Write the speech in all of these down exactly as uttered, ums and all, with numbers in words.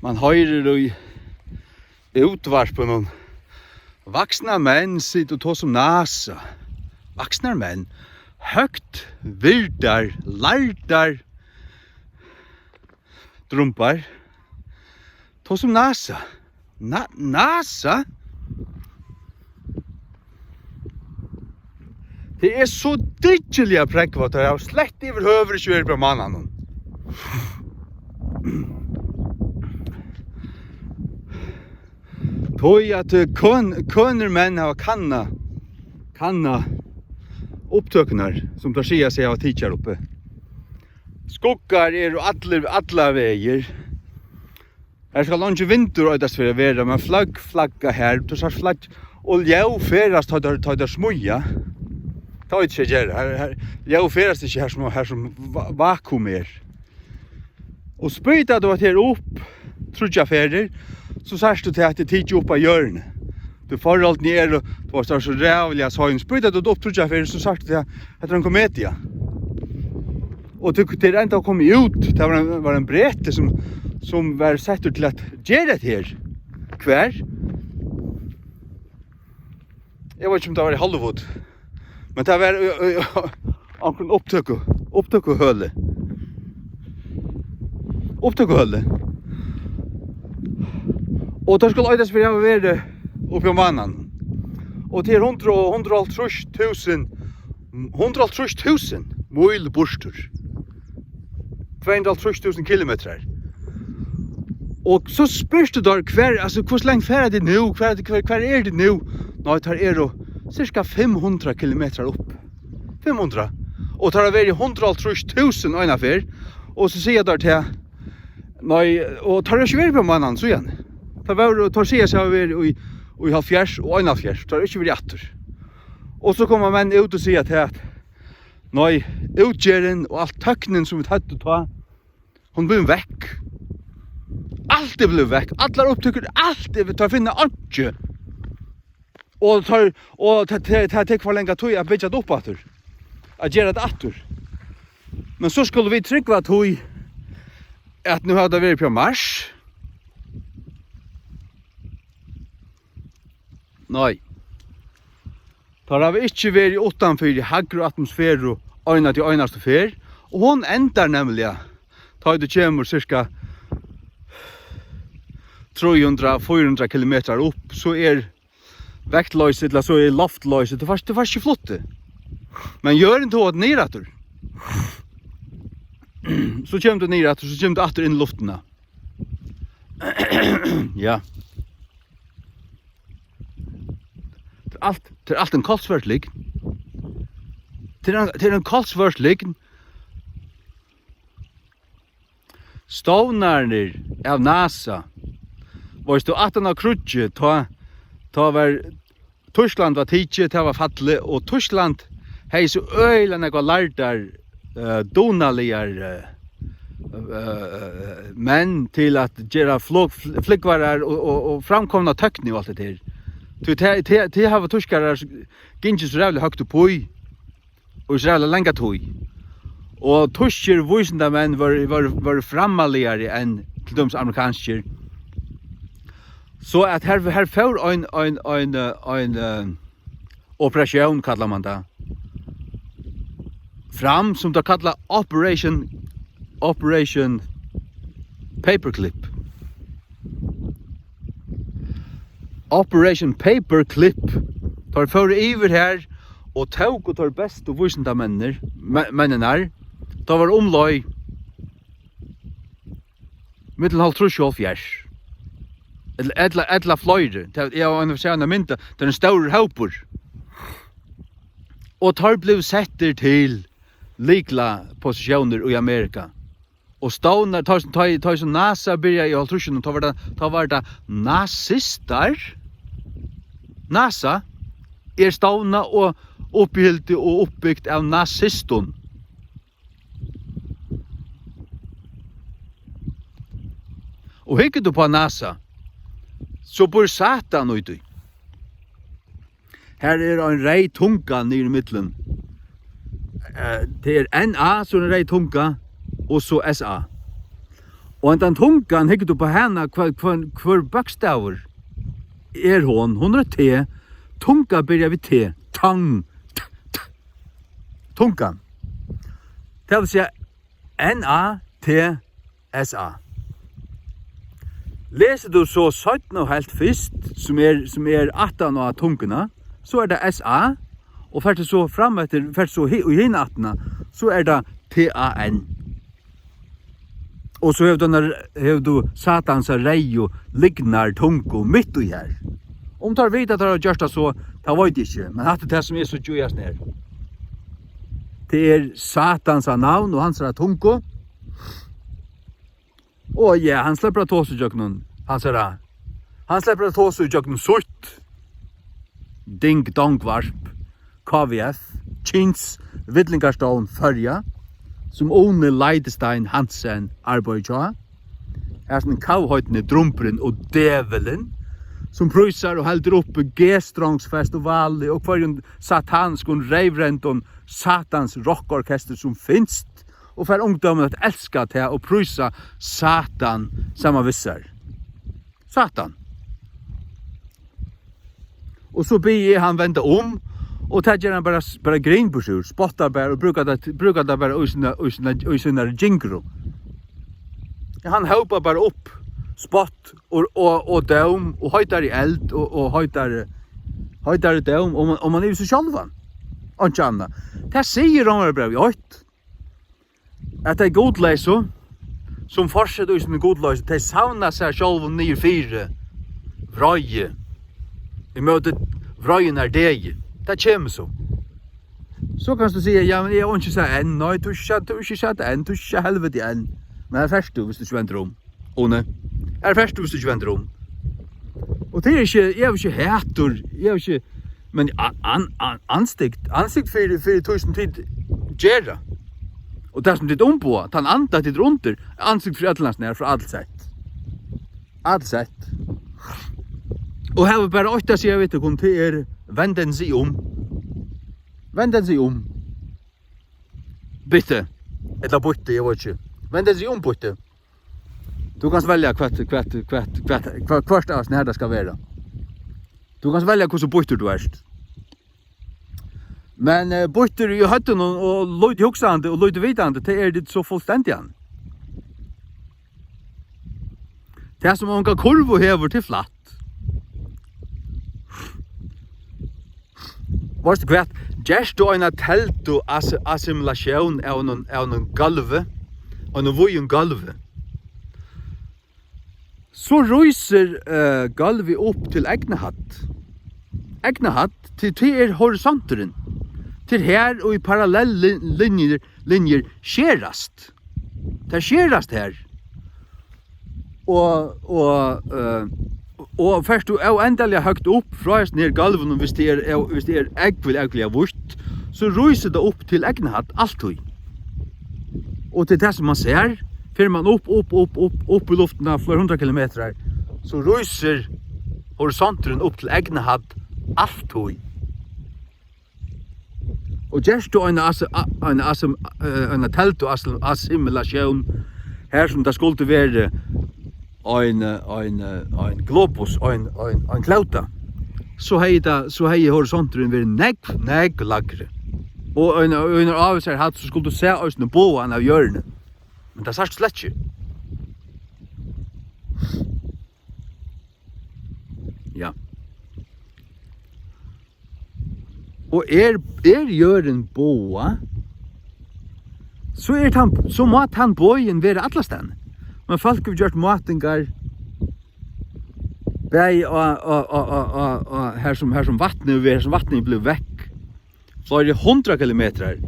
Man hoyrir í útvarpinum, vaksnar menn sita og tosa um NASA. Vaksnar menn, høgt virdar, lærdar drumbar, tosa um NASA. Na-, NASA? Tað er so dyggiliga prógvað, at teir hava slett yvirhøvur ikki verið á Mánanum. Tí at, eh, køn-, kønir menn hava kannað, kannað upptøkurnar, sum teir siga seg hava tikið har uppi. Skuggar eru allir, allar vegir. Her skal eingin vindur eitast fyri at vera, men fløgg flagga her, tú sært flagg, og ljóð ferðast, tá teir, tá teir smíða. Tað veit ikki at gera. Her, her, ljóð ferðast ikki her sum, her sum va-, vakuum er. Og spýtar tú at her upp tríggjar ferðir, so sært tú tað at tað er tikið upp á jørðini. Tú, forholdini eru, tú veitst, tað er so ræðuliga sein. Spýtar tú upp tríggjar ferðir, so sært tú tað at hetta er ein komedia. Og tú, tað er enntá komið út. Tað var ein, var ein breti sum, sum var settur til at gera hetta her. Hvar? Eg veit ikki, um tað var í Hollywood, men tað var í, í, í onkrum upptøku, upptøkuhøli. Upptøkuhøli. Og teir skulu eitast fyri at hava verið uppi á Mánanum. Og tað er hundrað og, hundrað og hálvtrýss túsund, hundrað og hálvtrýss túsund míl burtur. Tvey hundrað og hálvtrýss túsund kilometrar. Og so spyrt tú teir, hvar, altso, hvussu langt fara tit nú? Hvar, hvar, hvar eru tit nú? Nei, teir eru cirka fimm hundrað kilometrar upp. Fimm hundrað. Og teir hava verið hundrað og hálvtrýss túsund eina ferð. Og so siga teir til, nei, og teir hava ikki verið á Mánanum síðan. Teir vóru, teir siga seg hava verið í, í hálvfjerðs og einoghálvfjerðs. Teir hava ikki verið aftur. Og so koma menn út og siga til at, nei, útgerðin og alt tøknin sum vit høvdu tá, hon er blivin vekk. Alt er blivið vekk. Allar upptøkur, alt er, teir finna einki. Og teir, og tað, tað, tað tekur for langa tíð at byggja tað upp aftur. At gera tað aftur. Men so skulu vit trúgva tí, at nú hava teir verið á Mars. Nei. Teir hava ikki verið uttanfyri hægru atmosferu eina, tí einastu ferð, og hon endar nemliga, tá tú kemur cirka trý hundrað, fýra hundrað kilometrar upp, so er vektloysið, ella so er loftloysið, tú fært, tú fært ikki flutt teg. Men jørðin togar teg niður aftur. So kemur tú niður aftur, so kemur tú aftur inn í luftina. Ja. Tað er alt, tað er alt ein kolsvørt lygn. Tað er ein, tað er ein kolsvørt lygn. Stovnarnir av NASA, veitst tú, aftan á kríggið, tá, tá var Týskland var tikið, tað var fallið, og Týskland hevði so øgiliga nógvar lærdar, eh, dugnaligar, eh, eh, menn til at gera flog-, fl-, flúgvarar og, og, og framkomna tøkni og alt hetta her. Tí tað, tað, tað hava týskarar s-, gingið so ræðuliga høgt upp í, og í so ræðuliga langa tíð. Og týskir vísindamenn vóru, vóru, vóru framaligari enn til dømis amerikanskir. So at her, her fór ein, ein, ein, eh, ein, eh, operatión, kallar man tað, fram, sum tað kalla Operation, Operation Paperclip. Operation Paperclip. Teir fóru yvir her og tóku teir bestu vísindamennir, me-, menninar. Tað var umleið millum hálvtrýss og hálvfjerðs. Ella, ella, ella fleiri. Tað, eg havi eina, sæð eina mynd, tað er ein stórur hópur. Og teir blivu settir til lyklapositiónir í Amerika. Og stovnar, tá, tá, tá sum NASA byrjaði í hálvtrýssunum, tá var tað, tá var tað nazistar. NASA er stovnað og uppihildið og uppbygt av nazistum. Og hyggur tú upp á NASA, so býr Satan í tí. Her er ein reyð tunga niður ímillum. Eh, tað er N A, so er ein reyð tunga, og so S A. Og hendan tungan, hyggur tú upp á hana, hvør, hvør, hvør bókstavur er hon? Hon er T. Tunga byrjar við T. Tang. T, t. Tungan. Tað vil siga N A T S A. Lesur tú so seinna og heilt fyrst, sum er, sum er aftan á tunguna, so er tað S A, og fert tú so fram eftir, fert tú so hi-, í hina ættina, so er tað T A N. Og so hevur tú hana, hevur tú Satans reyðu lygnar tungu mitt í har. Um teir vita, at teir hava gjørt tað so, tað veit eg ikki, men hatta er tað, sum eg síggi í hasum her. Tað er Satans navn og hansara tungu. Og ja, hann sleppur at tosa ígjøgnum hansara, hann sleppur at tosa ígjøgnum sítt ding-dong-varp, K V F, Kyns Villingastovn Føroya, sum Uni Leidestein Hansen arbeiðir hjá. Hasin kavheitni drumburin og djevulin, sum prísar og heldur uppi G-strongsfestival og hvørjum satanskum reyvrendum satans rokkorkestur sum finst, og fær ungdómin at elska tað og prísa Satan saman við sær. Satan. Og so biði eg hann venda um, og tað ger hann bara, bara grin burtur úr, spottar bara og brúkar tað, brúkar tað bara í sína, í sína, í sínar gingru. Hann hópar bara upp spott og, og, og dóm og heitari eld og, og heitari, heitari dóm, og man, og man yvir seg sjálvan. Einki annað. Tað sigur Rómarbrævið eitt, at tey gudleysu, sum fortseta í síni gudloysu, tey savna sær sjálvum niður fyri vreiði ímóti vreiðinnar degi. Tað kemur so. So kanst tú siga, ja, men eg havi einki sæð enn. Nei, tú hevur ikki sæð, tú hevur ikki sæð enn, tú hevur ikki sæð helviti enn. Men har fert tú, viss tú ikki vendir um. Uni, har fert tú, viss tú ikki vendir um. Og tað er ikki, eg havi ikki hatur, eg havi ikki, men a-, an-, an-, ansikt, ansikt fyri, fyri tí sum tit gera. Og tað sum tit umboða, tann anda tit eru undir, ansikt fyri øllum hansara, frá A til Z. A til Z. Og havi bara eitt at siga við tykkum, tað er, vend den seg um. Vend den seg um. Bitte. Ella býtti, eg veit ikki. Vend den seg um, býtti. Tú kanst velja hvat, hvat, hvat, hvat, hvat, hvørt av hasum her tað skal vera. Tú kanst velja hvussu býttur tú ert. Men, eh, býttur í høvdinum og lítið hugsandi og lítið vitandi, tað er tit so fullstendigan. Tað sum onga kurvu hevur, tað er flatt. Veitst tú hvat? Gert tú eina teldu as-, assimilatión av einum, av einum gólvi, einum víðum gólvi, so rísur, eh, gólvið upp til egnahædd. Egnahædd, tí tað er horisonturin. Tað er har, og í parallell lin-, linjur, linjur skerast. Tær skerast har. Og, og, eh, og fert tú óendaliga høgt upp frá hesum her gólvinum, viss tað er, viss tað er ógvuliga, ógvuliga vítt, so rísur tað upp til egnahædd altíð. Og tað er tað sum man sær, fer man upp, upp, upp, upp, upp í luftina fleiri hundrað kilometrar, so rísur horisonturin upp til egnahædd altíð. Og gert tú eina assi-, a-, eina assim-, eh, eina teldu assim-, assimilatión, har sum tað skuldi verið ein, ein, ein globus, ein, ein, ein klóta, so hevði tað, so hevði horisonturin verið nógv, nógv lægri. Og ein, ein ávísari hædd, so skuldi tú sæð eisini bogan av jørðini. Men tað sært slett ikki. Ja. Og er, er jørðin boga, so er tann, so má tann bogin vera allastaðni. Men fólk hava gjørt mátingar, bæði á, á, á, á, á, á, har sum, har sum vatnið hevur verið, har sum vatnið er blivið vekk. Fleiri hundrað kilometrar.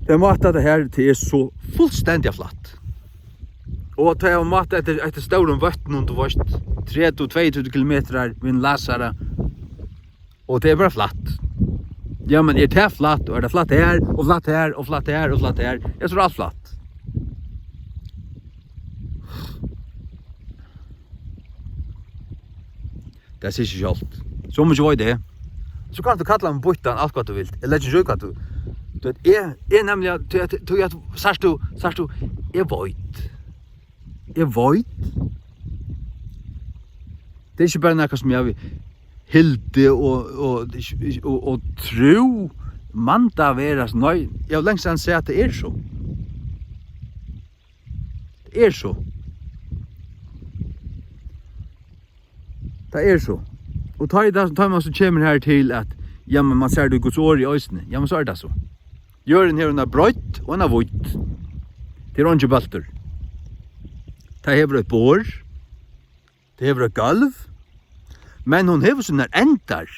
Tey máta tað her, tað er so fullstendiga flatt. Og tey hava mátað eftir, eftir stórum vøtnum, tú veitst, tretivu, tveyogtretivu kilometrar við ein lasara. Og tað er bara flatt. Ja, men er tað flatt, og er tað flatt her, og flatt her, og flatt her, og flatt her, ja, so er alt flatt. Tað sigur seg sjálvt. So mikið veit eg. So kanst tú kalla meg býttan, alt hvat tú vilt. Eg leggi ikki í hvat tú, tú veit, eg, eg nemliga, tú, tú, tú, sært tú, sært tú, eg veit. Eg veit. Tað er ikki bara nakað, sum eg havi hildið og, og, og, og trúð, man tað vera. Nei, eg havi langt síðan sæð, at tað er so. Tað er so. Tað er so. Og tá er tað, tá man so kemur her til, at, ja, men man sær tað í Guds orði eisini. Ja, men so er tað so. Jørðin hevur eina breidd og eina vídd. Tað er eingin bóltur. Tað hevur eitt borð. Tað hevur eitt gólv. Men hon hevur sínar endar.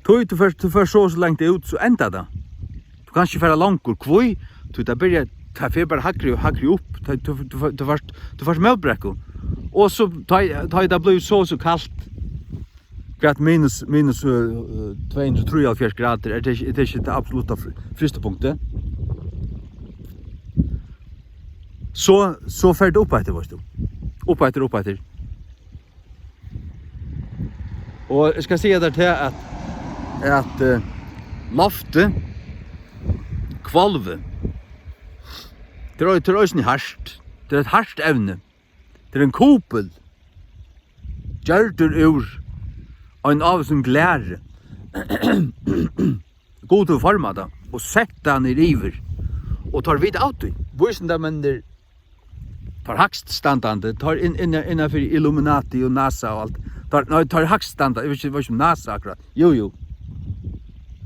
Tí tú fert, tú fert so og so langt út, so endar tað. Tú kanst ikki fara longur. Hví? Tí tað byrjar, tað fer bara hægri og hægri upp. Tá tú, tú, tú, tú fært, tú fært mótbrekku. Og so, tá, tá tað blívur so og so kalt, hvat, minus, minus, øh, øh, tvey hundrað og trýoghálvfjerðs gradir, er tað ikki, er tað ikki tað absolutta fr-, frystipunktið? So, so fer tað upp eftir, veitst tú. Upp eftir, upp eftir. Og eg skal siga tær tað, at, at, eh, loftið, hvolvið, tað er, tað er eisini hart. Tað er eitt hart evni. Tað er ein kupul, gjørdur úr ein ávísum glæri. Gud hevur formað tað og sett tað niður yvir. Og teir vita av tí. Vísindamennir, teir hægststandandi, teir inn-, innan, innan fyri Illuminati og NASA og alt. Teir, nei, teir hægststandandi, eg veit ikki, veit ikki um NASA akkurát. Jú, jú.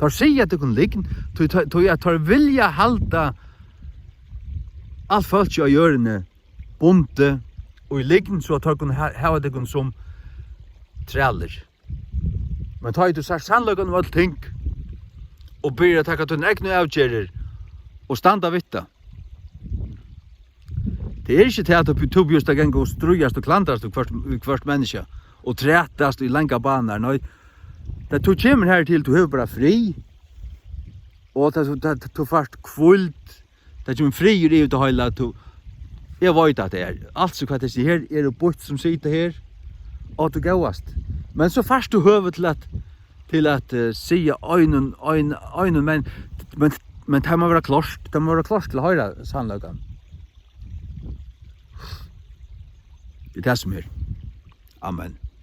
Teir siga, at tað er lygn, tí, tí, tí at teir vilja halda alt fólkið á jørðini bundið í lygn, so at teir kunnu ha-, hava tykkum sum trælir. Men tá ið tú sært sannleikan um øll ting, og byrjar at taka tínar egnu avgerðir og standa við tað, tað er ikki tað, at tú, tú býst at ganga og stríðast og klandrast við hvørt, við hvørt menniskja og trætast í langar banar. Nei, tá tú kemur her til, tú hevur bara frið, og tá, tá, tá, tú fært hvíld, tað kemur friður yvir tað heila, tú, eg veit, at tað er. Altso, hvat tey siga her, eru býtt sum sita her, og tú góðast. Men so fært tú høvi til at, til at, eh, siga einum, ein, einum, men, men, men tað má vera klárt, tað má vera klárt til at hoyra sannleikan. Tað er tað sum er. Amen.